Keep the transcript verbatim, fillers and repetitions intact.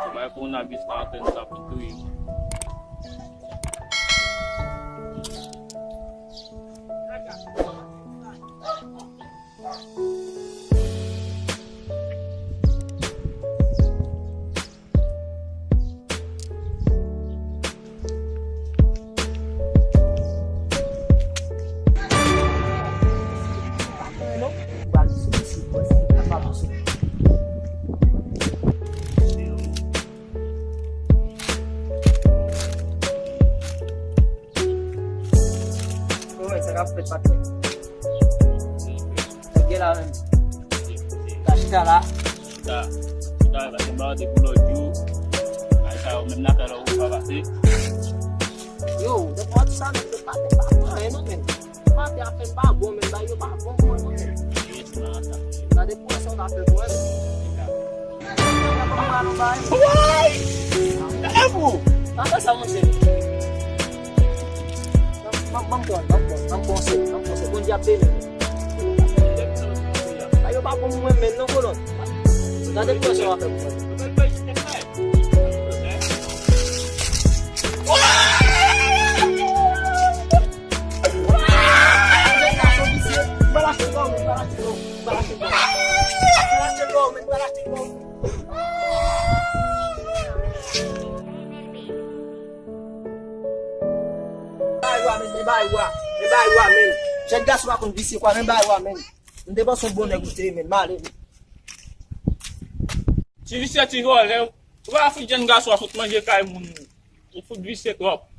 Bay kowonaviris la antrene sa pou touye. Wi, sa k ap fèt, patnè? Sa k gen la menm? Ka chita la. Chita. Chita, pase m ba w depi lòt jou. Ay, sa yo menm nan fè lò ou pa pase. Yo, donk w ap di sa menm, yo pa te pa pran anyen non menm. Yo pa te ap fè m pa bon menm, bay yo pa bon pou mwen non menm. Gade pou wè sa w ka fè pou mwen. Woy! E pou! Pa fè sa, monchè. Ban m pran, ban m pran, ban m pran se, ban m pran se. Bondye ap beni. Sa yo pa bon pou mwen menm non, kolòn. Gade pwesyon w ap fè pou mwen. Bay wa, men, men bay wa, men bay wa, men. Jèn gason pa konn visye kwa, men bay wa, men. M te panse yon bon nèg ou te ye, men, m ale. Ti visye, ti vòlè, ou pa fout jèn gason a fout manje kay moun. Ou fout visye twòp.